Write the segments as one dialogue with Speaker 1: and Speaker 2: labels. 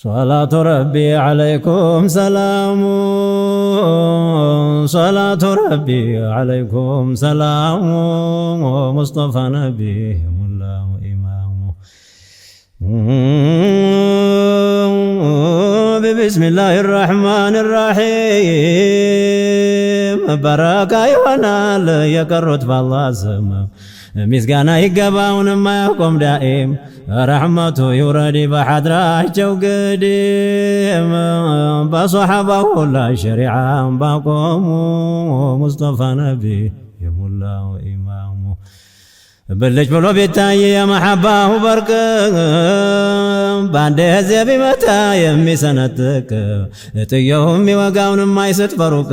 Speaker 1: صلاة ربي عليكم سلام صلاة ربي عليكم سلام مصطفى نبي مولاه إمام بسم الله الرحمن الرحيم በረካ ይሆናል የቀሩት ባላህ ስም ምስጋና ይገባውን የማያቆም ዳኢም ረሕመቱ ይውረድ በሐድራቸው ግድም በሶሓባው ሁላ ሸሪዓን ባቆሙ ሙስጠፋ ነቢ የሙላው ኢማሙ ብልጭ ብሎ ቢታይ የመሐባሁ በርቅ በአንድ ጊዜ ቢመታ የሚሰነጥቅ ጥየው የሚወጋውን የማይስት ፈሩቅ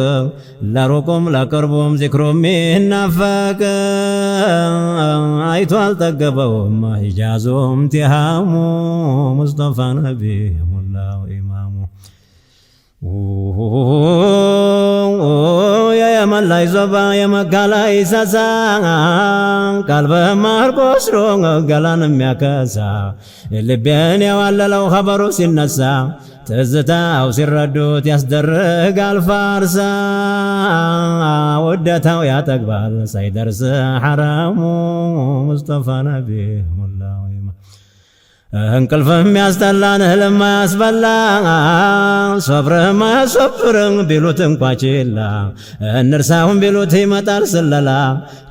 Speaker 1: ለሩቁም ለቅርቡም ዚክሩ የሚናፈቅ አይቶ አልጠገበውም ሂጃዙም ቲሃሙ ሙስጠፋ ነቢ ሙላው ኢማሙ የየመን ላይ ዞባ የመካ ላይ ሳሳ ቀልብህ ማር ቆስሎ ገላን የሚያከሳ ልቤን የዋለለው ኸበሩ ሲነሳ ትዝታው ሲረዱት ያስደርጋል ፋርሳ ውደታው ያጠግባል ሳይደርስ ሐረሙ ሙስጠፋ ነቢ ሙላው እንቅልፍም ያስጠላን እህልም ያስበላ ሶብርህም አያሶብርም ቢሉት እንኳ ችላ እንርሳሁን ቢሉት ይመጣል ስለላ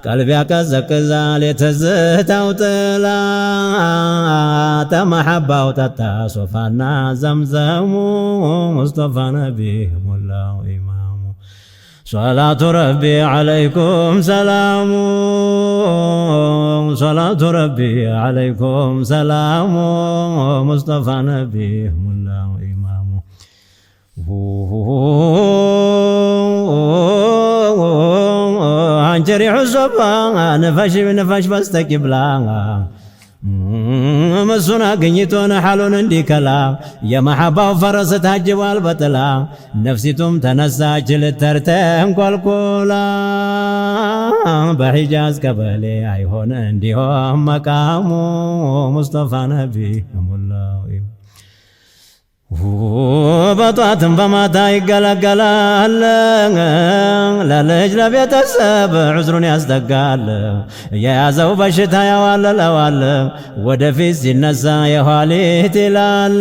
Speaker 1: ቀልብ ያቀዘቅዛል የትዝታው ጥላ ተመሐባው ጠጣ ሶፋና ዘምዘሙ ሙስጠፋ ነቢ ሙላው ኢማሙ صلاة ربي عليكم سلام صلاة ربي عليكم سلام مصطفى نبي مولاه إمام አንጀሪሑ ሶፋ ነፋሽ ነፋሽ በስተቂብላ እሱን አግኝቶን ሓሉን እንዲከላ የመሐባው ፈረስ ታጅቧል በጥላ ነፍሲቱም ተነሳች ልተርተንኮልኩላ በሒጃዝ ቀበሌ አይሆን እንዲሆን መቃሙ ሙስጠፋ ነቢ ሙላው በጧትም በማታ ይገለገላል። ለልጅ ለቤተሰብ ዑዝሩን ያስጠጋል። የያዘው በሽታ ያዋልለዋል። ወደፊት ሲነሳ የኋሊት ይላል።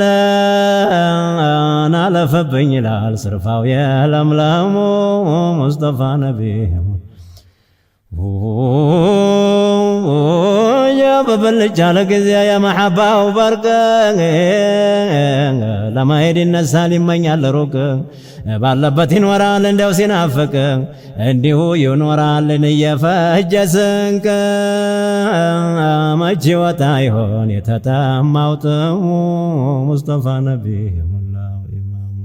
Speaker 1: ናለፈብኝ ይላል ስርፋው የለምለሙ ሙስጠፋ ነቢ በብልጭ ያለ ጊዜ የመሐባው በርቅ ለማሄድ ይነሳል ይመኛል ሩቅ ባለበት ይኖራል እንዲያው ሲናፍቅ እንዲሁ ይኖራልን እየፈጀ ስንቅ መች ወጣ ይሆን የተጠማው ጥሙ ሙስጠፋ ነቢ ሙላው ኢማሙ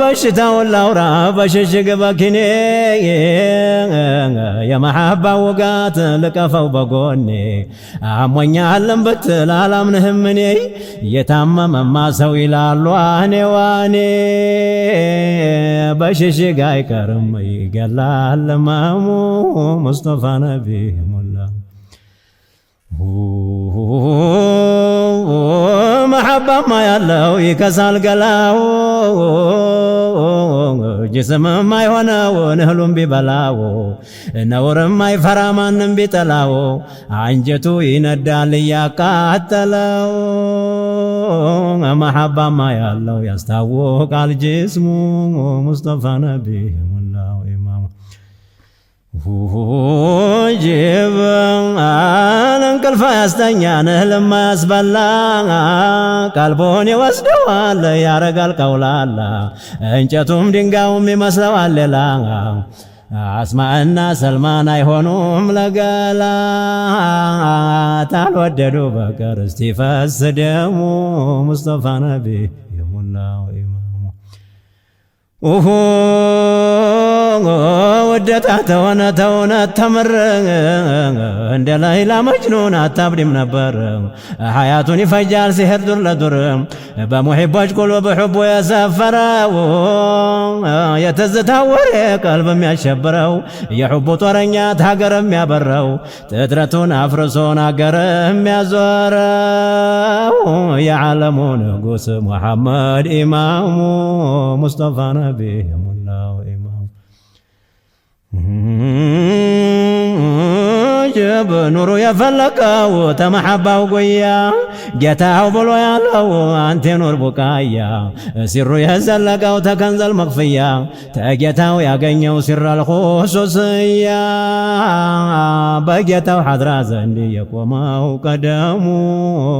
Speaker 1: በሽታውን ላውራ በሽሽግ በኪኔ የመሐባ ውጋት ልቀፈው በጎኔ አሞኛለን ብትል አላምንህም እኔ የታመመማ ሰው ይላሉ ዋኔ ዋኔ በሽሽግ አይቀርም ይገላል ህመሙ ሙስጠፋ ነቢ ሙላ መሐባማ ያለው ይከሳል ገላው ጅስምም አይሆነው እህሉም ቢበላው ነውርም አይፈራ ማንም ቢጠላው አንጀቱ ይነዳል እያቃጠለው መሐባማ ያለው ያስታውቃል ጅስሙ ሙስጠፋ ነቢ ሙላው ኢማሙ ጅብ እንቅልፍ ያስተኛን እህልም ያስበላ ቀልቦን ይወስደዋል ያረጋል ቀውላላ እንጨቱም ድንጋዩም ይመስለዋል ሌላ አስማእና ሰልማን አይሆኑም ለገላ ታልወደዱ በቀር እስቲፈስ ደሙ ሙስጠፋ ነቢ የሙላው ኢማሙ ኦሆ፣ ውደታ ተሆነ ተሆነ ተምር፣ እንደ ላይላ መጅኑን አታብዲም ነበር። ሐያቱን ይፈጃል ሲሄድ ዱር ለዱር፣ በሙሒቦች ቁሉብ ሑቡ የሰፈረው፣ የትዝታ ወሬ ቀልብ የሚያሸብረው፣ የሑቡ ጦረኛ ሀገር የሚያበረው፣ ትጥረቱን አፍርሶን አገር የሚያዞረው፣ የዓለሙ ንጉሥ ሙሐመድ ኢማሙ፣ ሙስጠፋ ነቢ የሞላው ኢማሙ። ጅብ ኑሩ የፈለቀው ተመሐባው ጉያ፣ ጌታው ብሎ ያለው አንቴ ኑር ቡቃያ፣ ሲሩ የዘለቀው ተከንዘል መክፍያ፣ ተጌታው ያገኘው ሲራል ኹሱስያ፣ በጌታው ሐድራ ዘንድ የቆመው ቀደሙ፣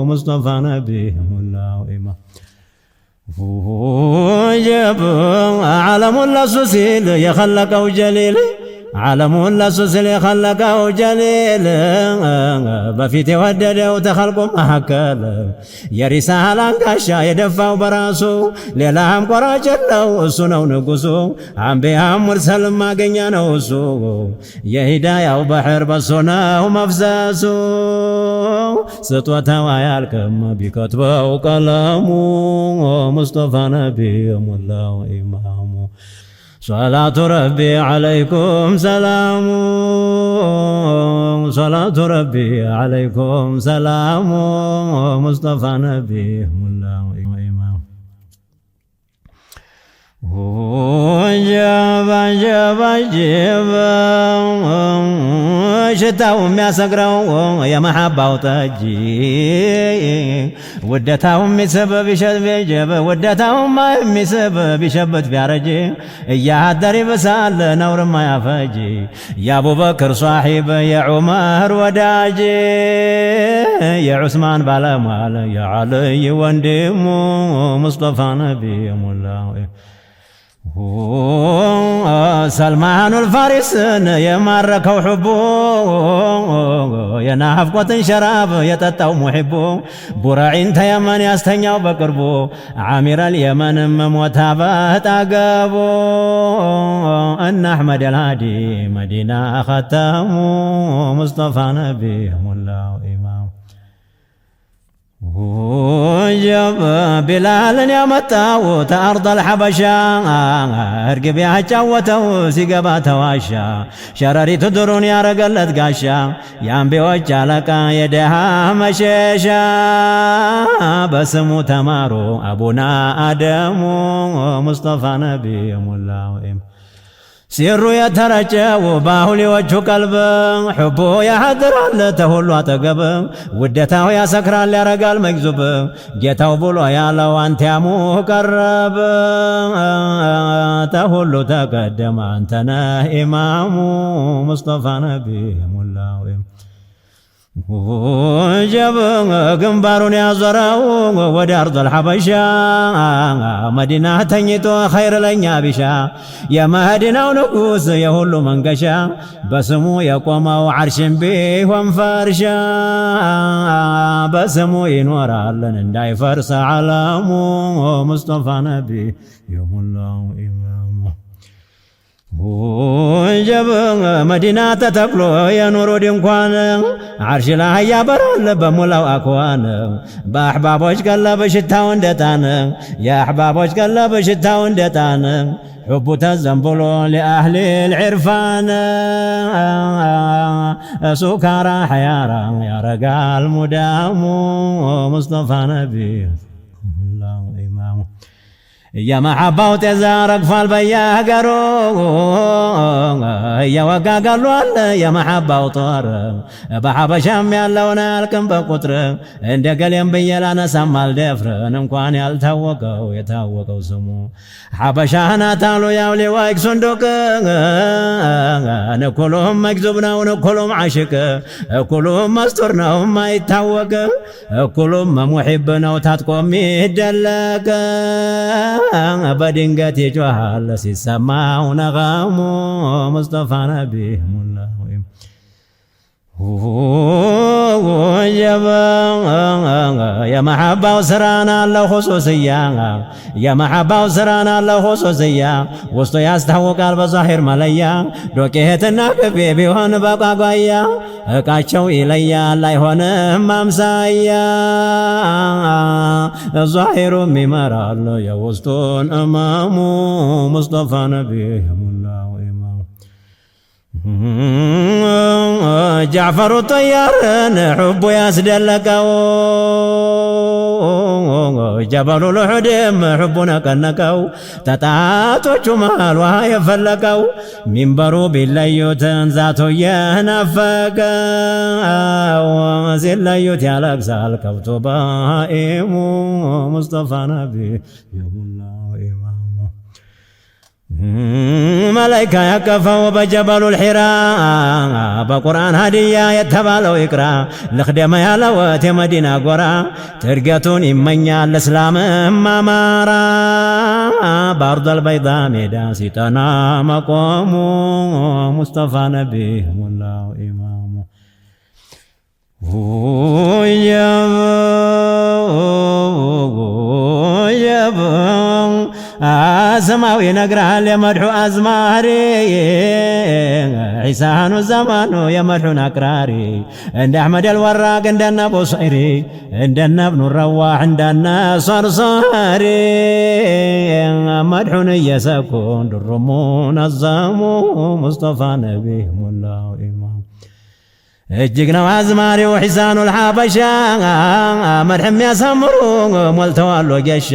Speaker 1: ሙስጠፋ ነቢ ሙላው ኢማም። ጀብ ዓለሙን ለሱ ሲል የኸለቀው ጀሊል፣ ዓለሙን ለሱ ሲል የኸለቀው ጀሊል፣ በፊት የወደደው ተኸልቁ መካከል፣ የሪሳላን ጋሻ የደፋው በራሱ፣ ሌላም ቆራጭ የለው እሱ ነው ንጉሱ፣ አንቢያም ሙርሰልም ማገኛ ነው እሱ፣ የሂዳያው ባህር በሱ ነው መፍሰሱ፣ ስጦታው አያልቅም ቢከትበው ቀለሙ፣ ሙስጠፋ ነቢ የሞላው ኢማሙ። صلاة ربي عليكم سلام، صلاة ربي عليكم سلام، مصطفى نبي ሙላው ኢማም። ጀባ ጀባ ጀባ፣ ሽታው የሚያሰግረው የመሐባው ጠጅ፣ ውደታው የሚስብ ቢሸት ቢጀብ፣ ውደታውማ የሚስብ ቢሸበት ቢያረጅ፣ እያደር ይብሳል ነውርማ ያፈጅ፣ የአቡበክር ሷሒብ፣ የዑመር ወዳጅ፣ የዑስማን ባለሟል፣ የዓልይ ወንድሙ፣ ሙስጠፋ ነቢ የሞላው። ሰልማኑል ፋሪስን የማረከው ሑቡ፣ የናፍቆትን ሸራብ የጠጣው ሙሒቡ፣ ቡራዒን ተየመን ያስተኛው በቅርቡ፣ ዓሚረል የመንም ሞታ በጣገቡ፣ እነ አሕመድ አልሃዲ መዲና ኸተሙ፣ ሙስጠፋ ነቢ ሙላው ኢማም። ቢላልን ያመጣው ተአርضል ሐበሻ፣ እርግብ ያጫወተው ሲገባ ተዋሻ፣ ሸረሪት ድሩን ያረገለት ጋሻ፣ የአንቢዎች አለቃ የደሃ መሸሻ፣ በስሙ ተማሩ አቡና አደሙ፣ ሙስጠፋ ነቢ የሞላው። ሲሩ የተረጨው ባሁሊዎቹ ቀልብ፣ ሑቡ ያሐድራል ተሁሉ አጠገብ፣ ውደታው ያሰክራል ያረጋል መግዙብ፣ ጌታው ብሎ ያለው አንተ ያሙ ቀረብ፣ ተሁሉ ተቀደመ አንተነህ ኢማሙ፣ ሙስጠፋ ነቢ ሙላው። ጀብ ግንባሩን ያዞረው ወደ አርضል ሐበሻ፣ መዲና ተኝቶ ኸይር ለኛ ቢሻ፣ የመዲናው ንጉሥ የሁሉ መንገሻ፣ በስሙ የቆመው ዓርሽን ቢሆን ፈርሻ፣ በስሙ ይኖራለን እንዳይፈርስ ዓለሙ፣ ሙስጠፋ ነቢ የሙላው ኢማሙ። ጀብ መዲና ተተክሎ የኑሩ ድንኳን፣ ዓርሽ ላይ ያበራል በሙላው አክዋን፣ በአሕባቦች ቀለብ ሽታው እንደጣን፣ የአሕባቦች ቀለብ ሽታው እንደጣን፣ ሑቡ ተዘንብሎ ሊአህሊ ልዕርፋን፣ ሱካራ ሐያራ ያረጋል ሙዳሙ፣ ሙስጠፋ ነቢ ኢማሙ። የመሐባው ጤዛ ረግፏል በየሀገሩ፣ እየወጋ ገሏል የመሐባው ጦር፣ በሐበሻም ያለውን አያልቅም በቁጥር፣ እንደ ገሌም ብዬ ላነሳም አልደፍርን፣ እንኳን ያልታወቀው የታወቀው ስሙ። ሐበሻ ናት አሉ ያው ሊዋይክ ሱንዱቅ፣ እኩሉም መግዙብ ነው እኩሉም ዓሽቅ፣ እኩሉም መስቱር ነው ማይታወቅ፣ እኩሉም ሙሒብ ነው ታጥቆ የሚደለቅ፣ በድንገት ይጮሃል ሲሰማው ነغሙ፣ ሙስጠፋ ነቢ ሙላው። የመሐባው ስራን አለው ኹሱስያ፣ የመሐባው ስራን አለው ኹሱስያ፣ ውስጡ ያስታውቃል በዛሂር መለያ። ዶቄትና ቅቤ ቢሆን በቋጓያ እቃቸው ይለያል አይሆንም አምሳያ። ዛሂሩም ይመራል የውስጡን እማሙ፣ ሙስጠፋ ነቢይ ሙላው ኢማሙ። ጃዕፈሩ ጠያርን ሑቡ ያስደለቀው፣ ጀበሉ ልሑድም ሑቡ ነቀነቀው፣ ተጣቶቹ መሃል ውሃ የፈለቀው፣ ሚንበሩ ቢለዩትን ዛቱ የናፈቀው፣ ሲለዩት ያለቅሳል ከብቱ በሃኢሙ፣ ሙስጠፋ ነቢይ የሙላው ኢማሙ። መላይካ ያቀፈው በጀበሉ ልሒራ፣ በቁርአን ሀዲያ የተባለው ይቅራ፣ ልክደመ ያለወት የመዲና ጎራ፣ ትርገቱን ይመኛል እስላምም አማራ፣ በአርዶል በይዳ ሜዳ ሲጠና መቆሙ፣ ሙስጠፋ ነቢይ ሙላው ኢማሙ። አስማው ይነግራል የመድሑ አዝማሪ፣ ዒሳኑ ዘማኑ የመድሑን አቅራሪ፣ እንደ አሕመድ አልወራቅ፣ እንደነ ቡሰይሪ፣ እንደነ እብኑ ረዋሕ፣ እንደነ ሰርሳሪ፣ መድሑን እየሰኩ ድሩሙ ነዘሙ፣ ሙስጠፋ ነቢይ ሙላው ኢማም። እጅግ ነው አዝማሪው ሒሳኑል ሐበሻ፣ መድሕ የሚያሳምሩ ሞልተዋል ወጌሻ።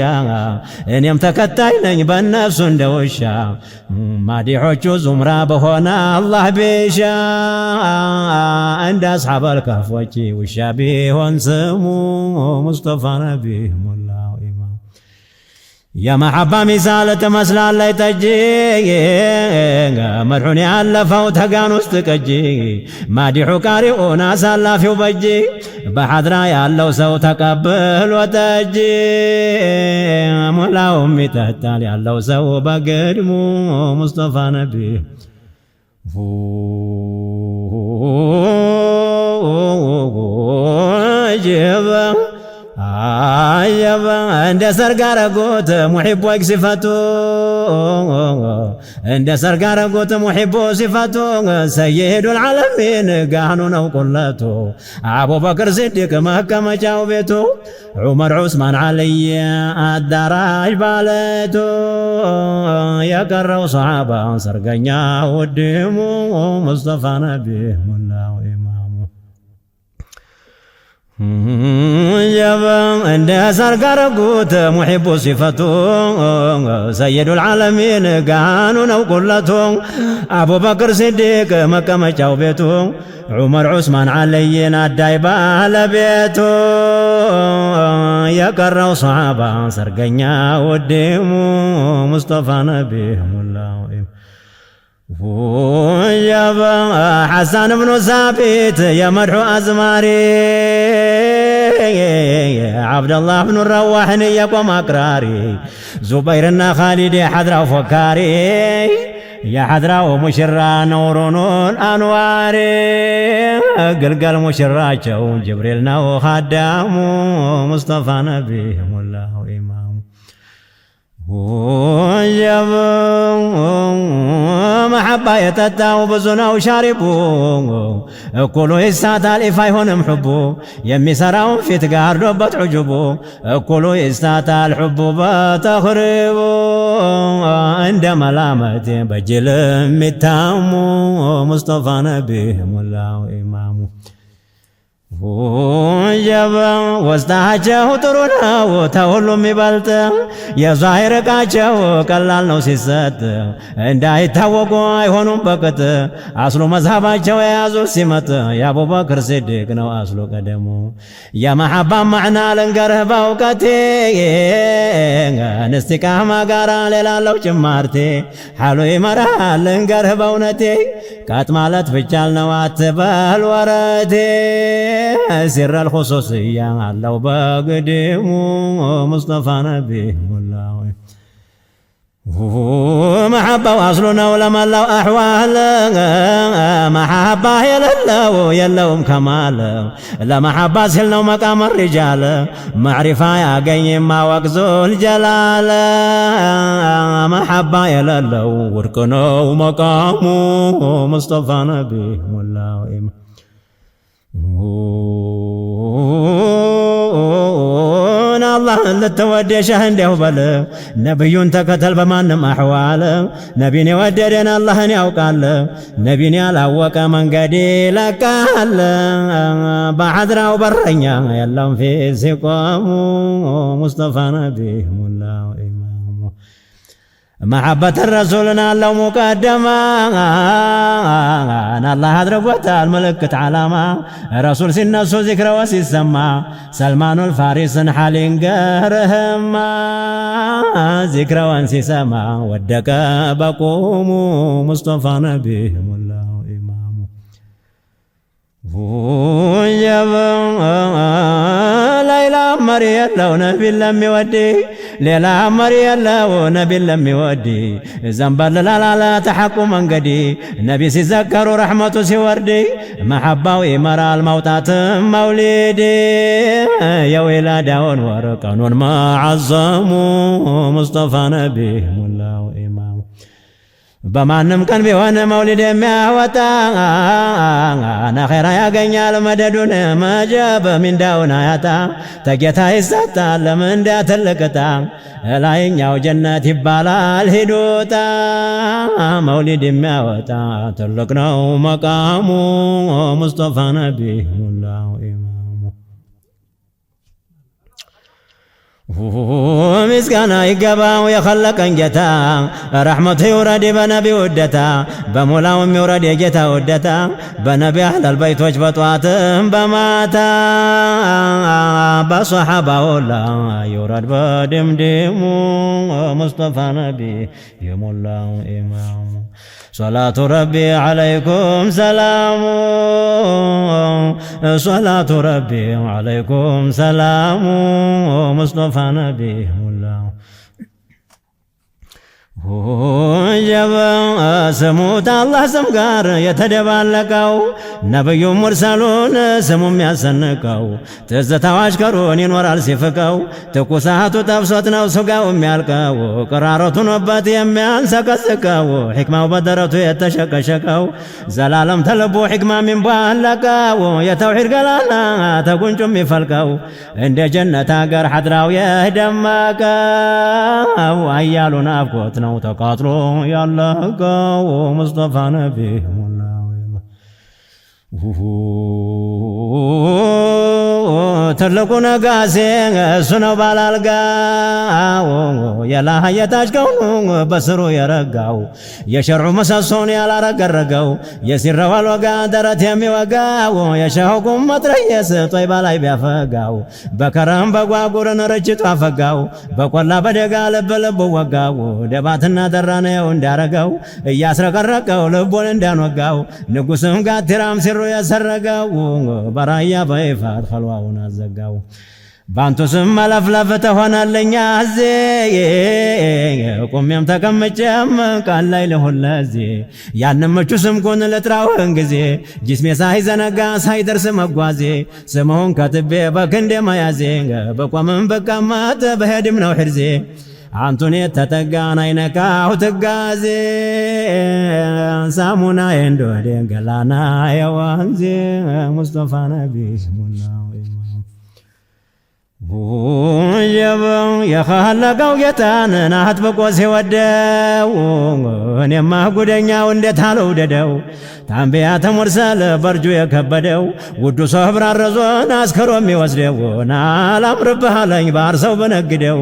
Speaker 1: እኔም ተከታይ ነኝ በእነሱ እንደ ውሻ፣ ማዲሖቹ ዙምራ በሆነ አላህ ቢሻ፣ እንደ አስሓበል ከህፎች ውሻ ቢሆን ስሙ፣ ሙስጠፋ ነቢይ ሙላው ኢማም። የመሐባ ሚሳል ትመስላለች ጠጅ፣ መድሑን ያለፈው ተጋን ውስጥ ቀጂ፣ ማዲሑ ቃሪኡን አሳላፊው በጅ፣ በሐድራ ያለው ሰው ተቀብሎ ጠጅ፣ ሙላውም ይጠጣል ያለው ሰው በግድሙ፣ ሙስጠፋ ነቢይ። ጅብ አየበ እንደ ሰርግ አረጎት ሙሒቦች ሲፈቱ፣ እንደ ሰርግ አረጎት ሙሒቦ ሲፈቱ፣ ሰይዱል ዓለሚን ጋኑ ነው ቁለቱ፣ አቡበክር ሲዲቅ መቀመጫው ቤቱ፣ ዑመር ዑስማን ዓልይ አዳራሽ ባለቱ፣ የቀረው ሰሓባ ሰርገኛ ውድሙ፣ ሙስጠፋ ነቢይ ሙላው ኢማሙ። እንደ ሰርግ አረጉት ሙሒቡ ሲፈቱ፣ ሰይዱል ዓለሚን ጋኑ ነው ቁለቱ፣ አቡበክር ሲዲቅ መቀመጫው ቤቱ፣ ዑመር ዑስማን ዓልይን አዳይ ባለቤቱ፣ የቀረው ሰሓባ ሰርገኛ ውድሙ፣ ሙስጠፋ ነቢይ ሙላው። ሐሳን ብኑ ሳቢት የመድሑ አዝማሪ፣ ዓብደላህ ብኑ ረዋሕን የቆም አቅራሪ፣ ዙበይርና ኻሊድ የሐድራው ፎካሪ፣ የሐድራው ሙሽራ ነውሩኑን አንዋሪ፣ ግልገል ሙሽራቸው ጅብሪል ነው ኻዳሙ፣ ሙስጠፋ ነቢይ ሙላው ኢማሙ። መሐባ የጠጣው ብዙ ነው ሻሪቡ፣ እኩሉ ይሳታል ኢፍ አይሆንም ሑቡ፣ የሚሰራውን ፊት ጋርዶበት ዑጅቡ፣ እኩሉ ይሳታል ሑቡ በተኽሪቡ፣ እንደ መላመት በጅል የሚታሙ፣ ሙስጠፋ ነቢይ ሙላው ኢማሙ። ወስጣቸው ጥሩ ነው ተሁሉም ይበልጥ፣ የዛሂር ዕቃቸው ቀላል ነው ሲሰጥ፣ እንዳይታወቁ አይሆኑም በቅጥ፣ አስሉ መዝሃባቸው የያዙ ሲመጥ፣ የአቡበክር ሲዲቅ ነው አስሉ ቀደሙ። የመሐባ ማዕና ልንገርህ በእውቀቴ፣ ንስቲቃማ ጋራ ሌላለው ጭማርቴ፣ ሓሉ ይመራል ልንገርህ በእውነቴ፣ ቀጥ ማለት ብቻል ነው አትበል ወረቴ፣ ሲረል ኹሱስያ አለው በግድሙ፣ ሙስጠፋ ነቢይ ሙላው። መሐባው አስሉ ነው ለመላው አሕዋል፣ መሐባ የሌለው የለውም ከማል። ለመሐባ ሲል ነው መቃም ሪጃል፣ ማዕሪፋ ያገኝ ማወቅ ዙል ጀላል። መሐባ የሌለው ውድቅ ነው መቃሙ፣ ሙስጠፋ ነቢ ሞላው አላህን ልትወድ የሻህ እንዲያው በል፣ ነቢዩን ተከተል በማንም አሕዋል። ነቢን የወደደን አላህን ያውቃል፣ ነቢን ያላወቀ መንገድ ይለቃል። በሐድራው በረኛ የለም ፊት ሲቆሙ፣ ሙስጠፋ ነቢ ሙላው ኢማሙ። መሐበት ረሱልን አለው ሙቀደማ፣ አላህ አድርጎታል ምልክት ዓላማ። ረሱል ሲነሱ ዚክረወ ሲሰማ፣ ሰልማኑል ፋሪስን ሓሊን ገርህማ፣ ዚክረወን ሲሰማ ወደቀ በቁሙ፣ ሙስጠፋ ነቢ ሙላው ኢማሙ። ሌላ መሪ የለው ነቢን ለሚወድ፣ ሌላ መሪ የለው ነቢን ለሚወድ። ዘንበል ላላለ ተሐቁ መንገዲ፣ ነቢ ሲዘከሩ ረሕመቱ ሲወርድ፣ መሐባው ይመራል መውጣትም መውሊድ። የዊላዳውን ወር ቀኑን ማዓዘሙ፣ ሙስጠፋ ነቢ ሙላው ኢማሙ። በማንም ቀን ቢሆን መውሊድ የሚያወጣ አኼራ ያገኛል መደዱን፣ መጀብ ሚንዳውን አያጣ። ተጌታ ይሰጣል ለምንዳ ትልቅጣ፣ ላይኛው ጀነት ይባላል ሂዱጣ። መውሊድ የሚያወጣ ትልቅ ነው መቃሙ፣ ሙስጠፋ ነቢ ሙላው ኢማሙ። ምስጋና ይገባው የኸለቀን ጌታ፣ ረሕመቱ ይውረድ በነቢ ውደታ፣ በሙላው የሚውረድ የጌታ ውደታ፣ በነቢ አህለል በይቶች በጧትም በማታ፣ በሶሓባው ላይ ይውረድ በድምድሙ፣ ሙስጠፋ ነቢ የሞላው ኢማሙ። صلاة ربي عليكم سلام، صلاة ربي عليكم سلام، مصطفى نبي الله። ስሙት አላህ ስም ጋር የተደባለቀው፣ ነብዩ ሙርሰሉን ስሙ የሚያሰንቀው፣ ትዝታው አሽከሩን ይኖራል ሲፍቀው፣ ትኩሳቱ ጠብሶት ነው ስጋው የሚያልቀው፣ ቅራረቱ ኖበት የሚያንሰቀስቀው፣ ሕክማው በደረቱ የተሸቀሸቀው፣ ዘላለም ተልቦ ሕክማ የሚንቧለቀው፣ የተውሒድ ገላና ተጉንጩ የሚፈልቀው፣ እንደ ጀነት አገር ሐድራው የደመቀው፣ አያሉ ናፍቆት ነው ተቃጥሎ ያለቀው፣ ሙስጠፋ ነቢ ሙላው። ትልቁ ነጋሴ እሱ ነው ባላልጋው፣ የላህ የታች ከውኑ በስሩ የረጋው፣ የሸርዑ ምሰሶን ያላረገረገው፣ የሲረዋል ወጋ ደረት የሚወጋው፣ የሸሆቁም መትረየስ ጦይባ ላይ ቢያፈጋው፣ በከረም በጓጉርን ርችቱ አፈጋው፣ በቆላ በደጋ ልብ ልቡ ወጋው፣ ደባትና ደራነው እንዳረገው፣ እያስረቀረቀው ልቡን እንዳንወጋው፣ ንጉስም ጋቲራም ሲሩ የሰረገው፣ በራያ በይፋት ኸልዋውን አዘጋው። ባንቱ ስም መለፍለፍ ተሆነልኛ እዜ፣ ቁሜም ተቀምጬም ቃል ላይ ልሁን ለዚህ፣ ያንም ምቹ ስምኩን ልጥራውን ጊዜ፣ ጅስሜ ሳይዘነጋ ሳይደርስ መጓዜ፣ ስምሁን ከትቤ በክንዴ መያዜ፣ በቆምም በቀመጥ በሄድም ነው ሕርዜ፣ አንቱን የተጠጋን አይነካው ትጋዜ፣ ሳሙና የንዶዴ ገላና የዋንዜ፣ ሙስጠፋ ነቢ ሙላው። የኸለቀው ጌታን አጥብቆ ሲወደው፣ እኔማ ጉደኛው እንዴት አልውደደው? ታንቢያተ ሙርሰል በርጁ የከበደው፣ ውዱ ሶህብር አረዞን አስከሮ የሚወስደው፣ አላምርብህ አለኝ ባርሰው በነግደው፣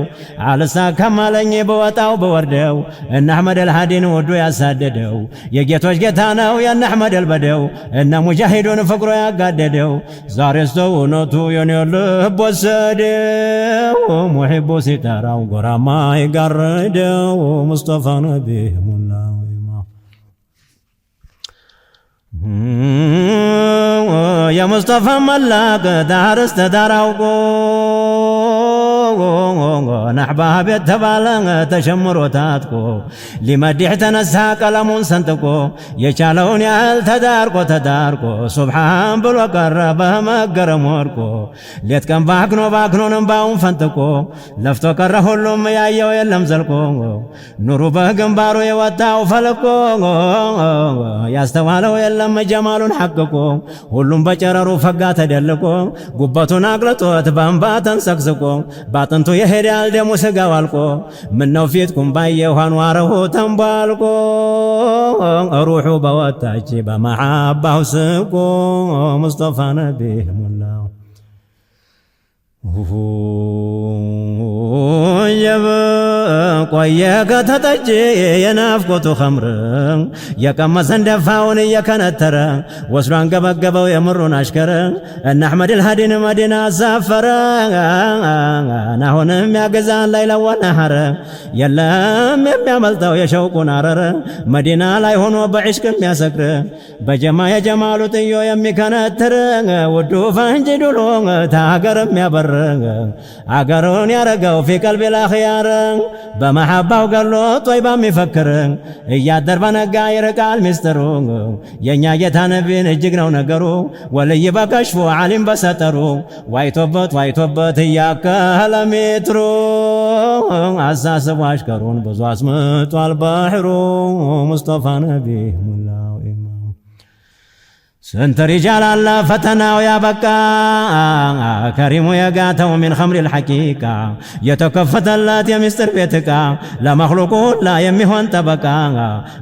Speaker 1: አልሳካም አለኝ በወጣው በወርደው፣ እነ አሕመድ አልሃዲን ውዱ ያሳደደው፣ የጌቶች ጌታ ነው የነ አሕመድ አልበደው፣ እነ ሙጃሂዱን ፍቅሮ ያጋደደው፣ ዛሬስ እውነቱ የኔ ልብ ወሰደው፣ ሙሒቡ ሲጠራው ጎራማ ይጋርደው፣ ሙስጠፋ ነቢ ሙላው። የሙስጠፋ መላክ ዳር እስተ ዳር አውቆ ናሕባብ የተባለ ተሸምሮ ታጥቆ ሊመዲሕ ተነሳ ቀለሙን ሰንጥቆ የቻለውን ያህል ተዳርቆ ተዳርቆ ሱብሓን ብሎ ቀረ በመገረም ወድቆ ሌት ቀን ባክኖ ባክኖን እምባውን ፈንጥቆ ለፍቶ ቀረ ሁሉም ያየው የለም ዘልቆ ኑሩ በግንባሩ የወጣው ፈልቆ ያስተዋለው የለም ጀማሉን ሐቅቆ ሁሉም በጨረሩ ፈጋ ተደልቆ ጉበቱን አቅልጦት በእንባ ተንሰቅስቆ ባጥንቱ የሄዳል ደሙ ስጋው አልቆ ምነው ፊትኩም ባየሁ አንዋረሁ ተንቧልቆ ሩሑ በወጣች በመሐባው ስቆ ሙስጠፋ ነቢህ ሙላው ቆየ ከተጠጅ የናፍቆቱ ኸምር የቀመሰን ደፋውን እየከነተረ ወስዶ አንገበገበው የምሩን አሽከር እነ አሕመድ ልሃዲን መዲና አሳፈረ አሁንም ያገዛን ላይ ለወነሐረ የለም የሚያመልጠው የሸውቁን አረር መዲና ላይ ሆኖ በዕሽቅ የሚያሰክር በጀማ የጀማሉ ጥዮ የሚከነትር ውዱ ፈንጂ ዱሎ ታገር የሚያበር አገሩን ያረገው ፊ ቀልቢ ላኽያር በመሐባው ገሎ ጦይባ የሚፈክር እያደር በነጋ ይርቃል ሚስጥሩ የእኛ ጌታ ነቢን እጅግ ነው ነገሩ ወልይ በከሽፉ ዓሊም በሰጠሩ ዋይቶበት ዋይቶበት እያከለ ሜትሩ አሳስቦ አሽከሩን ብዙ አስምጧል ባህሩ ሙስጠፋ ነቢህ ሙላው ኢማሙ ስንት ሪጃል አለ ፈተናው ያበቃ ከሪሙ የጋተው ሚን ኸምሪ ልሐቂቃ የተከፈተለት የሚስጥር ቤት ዕቃ ለመክሉቁ ሁላ የሚሆን ጠበቃ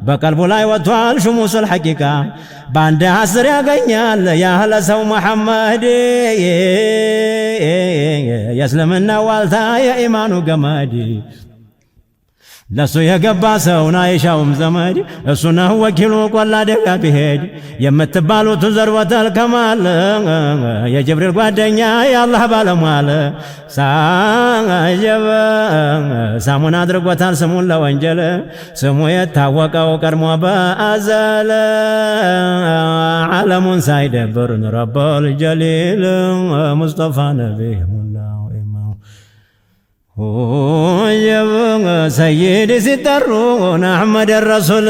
Speaker 1: በቀልቡ ላይ ወጥቷል ሽሙሱል ሐቂቃ በአንድ አስር ያገኛል ያህለ ሰው መሐመድ የእስልምና ዋልታ የኢማኑ ገመድ ለሱ የገባ ሰው ናይሻውም ዘመድ እሱ ነው ወኪሉ ቆላ ደጋ ቢሄድ የምትባሉት ዘርወተል ከማል የጅብሪል ጓደኛ የአላህ ባለሟል ሳጀበ ሳሙን አድርጎታል ስሙን ለወንጀል ስሙ የታወቀው ቀድሞ በአዘል ዓለሙን ሳይደብር ረበል ጀሊል ሙስጠፋ ነቢህ ሙላው ኢማሙ ሰይድ ሲጠሩ አሕመድ ረሱል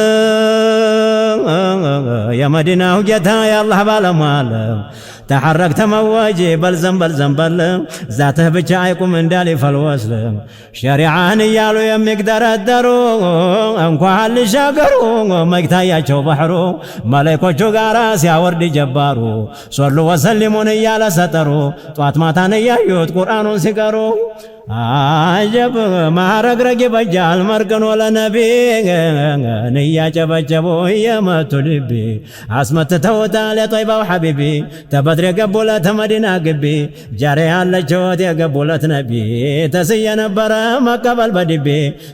Speaker 1: የመዲናው ጌታ የአላህ ባለሟል ተሐረክ ተመወጅ በል ዘንበል ዘንበል ዛትህ ብቻ አይቁም እንዳል ይፈልወስል ሸሪዓን እያሉ የሚግደረደሩ እንኳን ሊሻገሩ መግታያቸው ባህሩ መለይኮቹ ጋራ ሲያወርድ ጀባሩ ሶሉ ወሰሊሙን እያለ ሰጠሩ ጧት ማታን እያዩት ቁርአኑን ሲቀሩ አጀብ ማረግረግ ይበጃል መርቅኖ ለነቢ እያጨበጨቡ እየመቱ ልቢ አስመትተውታል የጦይባው ሐቢቢ ተበድር የገቡለት መዲና ግቢ ጃሬ ያለችወት የገቡለት ነቢ ተስየ ነበረ መቀበል በድቤ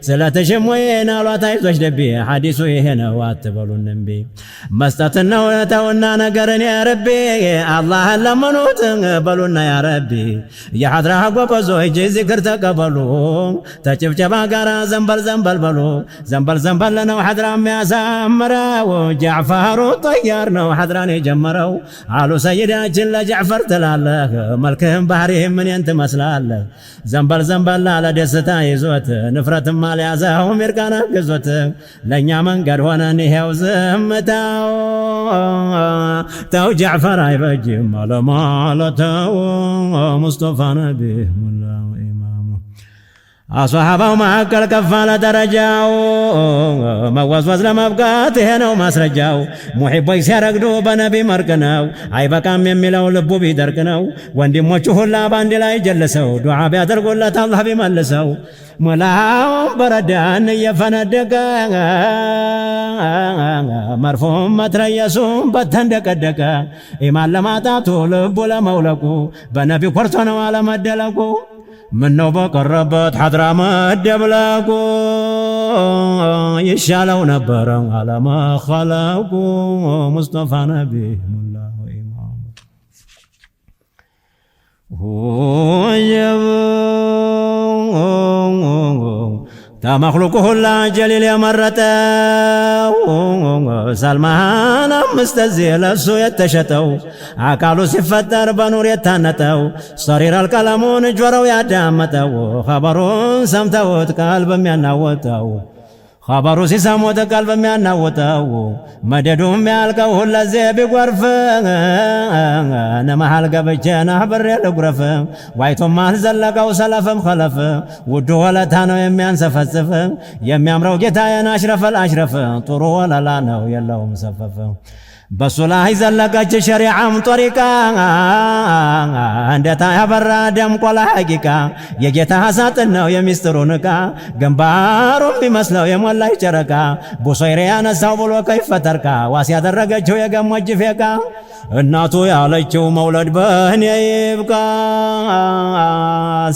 Speaker 1: ስለተሽሞዬን አሏት አይዞሽ ደቢ ሐዲሱ ይሄ ነው አትበሉን እምቢ መስጠት ነው ተውና ነገርን ያረቢ አላህን ለመኑት በሉና ያረቢ የሐድራ ጎበዞች ዚክር ተቀበሉ ተጭብጨባ ጋራ ዘንበል ዘንበል በሉ ዘንበል ዘንበል ነው ሐድራ የሚያሳምረው ጃዕፈሩ ጠያር ነው ሐድራን የጀመረው አሉ ሰይዳችን ለጃዕፈር ትላለህ መልክህም ባህሪህም ምንን ትመስላለህ ዘንበል ዘንበል አለ ደስታ ይዞት ንፍረትም አልያዘው ሚርቃና ግዞት ለእኛ መንገድ ሆነን ይሄው ዝምታው ተው ጃዕፈር አይበጅም አለማለተው ሙስጠፋ ነቢህ ሙላው ኢማሙ አስሃባው መካከል ከፍ አለ ደረጃው መወዝወዝ ለመብቃት ይሄ ነው ማስረጃው። ሙሒቦች ሲያረግዱ በነቢ መርቅ ነው አይበቃም የሚለው ልቡ ቢደርቅ ነው። ወንድሞቹ ሁላ በአንድ ላይ ጀልሰው ዱዓ ቢያደርጉለት አላህ ቢመልሰው ሙላው በረዳን እየፈነደቀ መርፎም መትረየሱም በተንደቀደቀ ኢማን ለማጣቱ ልቡ ለመውለቁ በነቢ ኮርቶ ነው አለመደለቁ ምነው በቀረበት ሐድራ መደብለቁ ይሻለው ነበረ አለመኸለቁ ሙስጠፋ ነቢህ ሙላው ኢማሙ ተመክሉቁ ሁላ ጀሊል የመረጠው ሰልማን አምስት ዜ ለሱ የተሸጠው አካሉ ሲፈጠር በኑር የታነጠው ሰሪራል ቀለሙን ጆሮው ያዳመጠው ኸበሩን ሰምተውት ቀልብ የሚያናወጠው ኸበሩ ሲሰሙት ቀልብ የሚያናውጠው መደዱ የሚያልቀው ሁለዜ ቢጎርፍ ነመሃል ገብቼ ናህብሬ ልጉረፍ ዋይቶም አልዘለቀው ሰለፍም ኸለፍ ውዱ ወለታ ነው የሚያንሰፈጽፍ የሚያምረው ጌታዬን አሽረፈል አሽረፍ ጥሩ ወለላ ነው የለውም ሰፈፍ በሱ ላይ ዘለቀች ሸሪዓም ጦሪቃ እንደታ ያበራ ደምቆ ለሐቂቃ የጌታ ሳጥን ነው የሚስጥሩን ዕቃ ግንባሩ የሚመስለው የሞላች ጨረቃ ቡሶይሬ ያነሳው ብሎ ከይፈተርካ ዋስ ያደረገችው የገሞጅ ፌቃ እናቱ ያለችው መውለድ በእኔ ይብቃ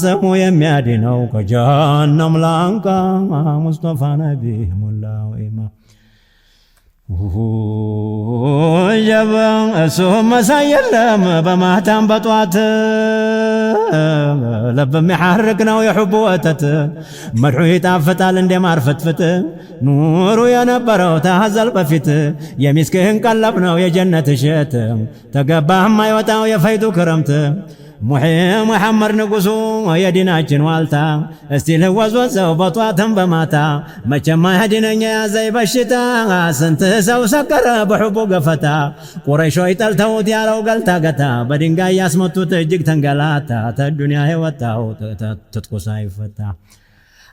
Speaker 1: ስሙ የሚያድነው ከጀሃነም ላንቃ ሙስጠፋ ነቢ ሞላው ኢማ ጀበ እሱ መሳይ የለም በማታም በጧት ልብ የሚሐርቅ ነው የሑቡ ወተት መድሑ ይጣፍጣል እንደ ማር ፍትፍት ኑሩ የነበረው ተሀዘል በፊት የሚስክህን ቀለብ ነው የጀነት እሸት ተገባህ የማይወጣው የፈይዱ ክረምት ሙሒ ሙሐመድ ንጉሱ የዲናችን ዋልታ እስቲ ልወዝወዘው በጧትም በማታ መቼም አያድነኝ የያዘኝ በሽታ ስንት ሰው ሰከረ በሑቡ ገፈታ ቁረይሾች ጠልተውት ያለው ገልታ ገታ በድንጋይ ያስመቱት እጅግ ተንገላታ ተዱንያ የወጣው ትጥቁ ሳይፈታ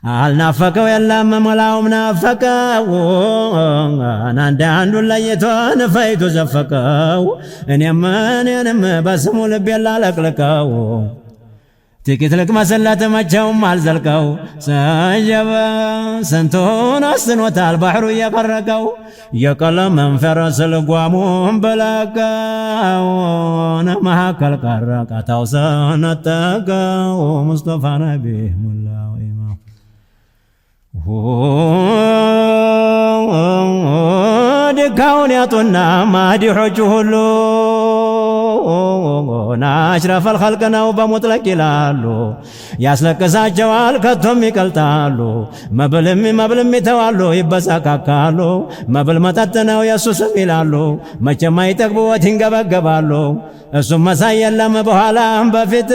Speaker 1: አልናፈቀው የለም ሞላውም ናፈቀው አንዳንዱን ለይቶ ንፈይቱ ዘፈቀው እኔም እኔንም በስሙ ልቤን ላለቅልቀው ጥቂት ልቅመስለት መቼውም አልዘልቀው ሰየበ ስንቱን አስኖታል ባህሩ እየቀረቀው የቀለምን ፈረስ ልጓሙን በለቀው መካከል ቀረ ቃታው ሰነጠቀው ሙስጠፋ ነቢ ሙላው ኢማም ድካውን ያጡና ማዲሖቹ ሁሉ አሽረፈል ኸልቅ ነው በሙጥለቅ ይላሉ። ያስለቅሳቸዋል ከቶም ይቀልጣሉ። መብልም መብልም ይተዋሉ ይበሳካካሉ። መብል መጠጥ ነው የእሱ ስም ይላሉ። መቼም አይጠግቡት ይንገበገባሉ። እሱም መሳይ የለም በኋላም በፊት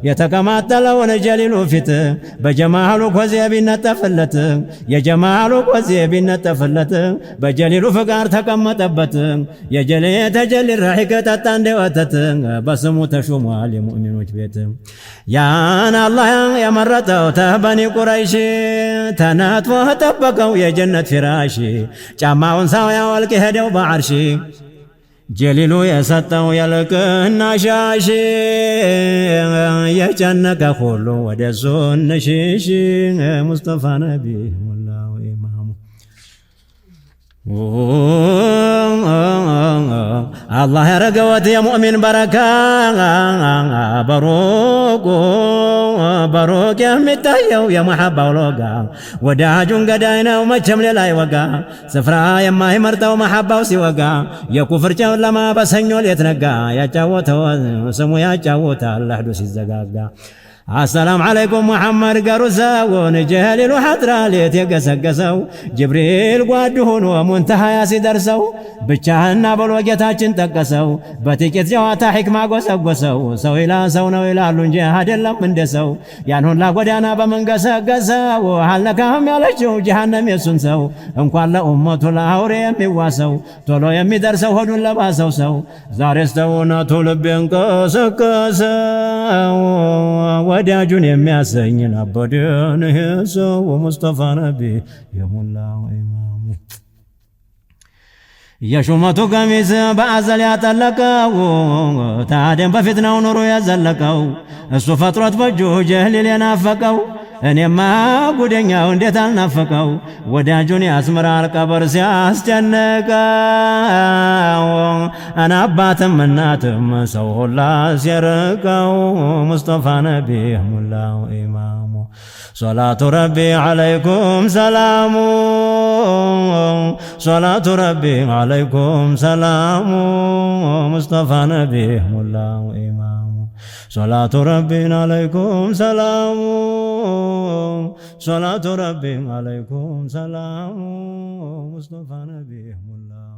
Speaker 1: የተቀማጠለውን ጀሊሉ ፊት በጀማሉ ኮዜ ቢነጠፍለት የጀማሉ ኮዜ ቢነጠፍለት በጀሊሉ ፍቃር ተቀመጠበት የጀሌ ተጀሊ ረሒቅ ጠጣ እንደ ወተት በስሙ ተሾሟል የሙእሚኖች ቤት ያን አላህ የመረጠው ተበኒ ቁረይሽ ተነጥፎ ጠበቀው የጀነት ፊራሽ ጫማውን ሳው ያወልቅ ሄደው በዓርሺ ጀሊሉ የሰጠው የልቅና ሻሽ የጨነቀ ሁሉ ወደ እሱ እንሽሽ ሙስጠፋ ነቢ ሙላው ኢማሙ አላህ ያረገወት የሙእሚን በረካ በሩቁ በሩቅ የሚታየው የመሐባው ሎጋ ወዳጁን ገዳይ ነው መቼም ሌላ ይወጋ ስፍራ የማይመርጠው መሐባው ሲወጋ የኩፍር ጨለማ በሰኞ ሌት ነጋ ያጫወተው ስሙ ያጫውታል ለሕዱ ሲዘጋጋ አሰላም ዓለይኩም ሙሐመድ ገሩሰውን ጀሊሉ ሐድራ ሌት የገሰገሰው ጅብሪል ጓድ ሆኖ ሙንተሃያ ሲደርሰው ብቻህና ብሎ ጌታችን ጠቀሰው። በጥቂት ጨዋታ ሕክማ ጎሰጎሰው። ሰው ይላ ሰው ነው ይላሉ እንጂ አይደለም እንደ ሰው። ያን ሁላ ጎዳና በመንገሰገሰው አልነካህም ያለችው ጀሃነም የሱን ሰው እንኳን ለኡመቱ ለአውሬ የሚዋሰው ቶሎ የሚደርሰው ሆዱን ለባሰው ሰው ዛሬስ ተውነቱ ልቤን ቀሰቀሰው ወዳጁን የሚያሰኝ አበደን ይሄ ሰው ሙስጠፋ ነቢ የሞላው ኢማሙ የሹመቱ ቀሚስ በአዘል ያጠለቀው ታደም በፊት ነው ኑሮ ያዘለቀው እሱ ፈጥሮት በእጁ ጀህሊል የናፈቀው እኔማ ጉደኛው እንዴት አልናፈቀው ወዳጁን ያስምራል ቀበር ሲያስጨንቀው አና አባትም እናትም ሰው ሁላ ሲርቀው ሙስጠፋ ነቢ ሙላው ኢማሙ صلاة ربي عليكم سلام صلاة ربي عليكم سلام مصطفى نبي مولاه إمام صلاة ربي عليكم سلام. ሶላቱ ረቢ አለይኩም ሰላሙ ሙስጠፋ ነቢ ሙላው።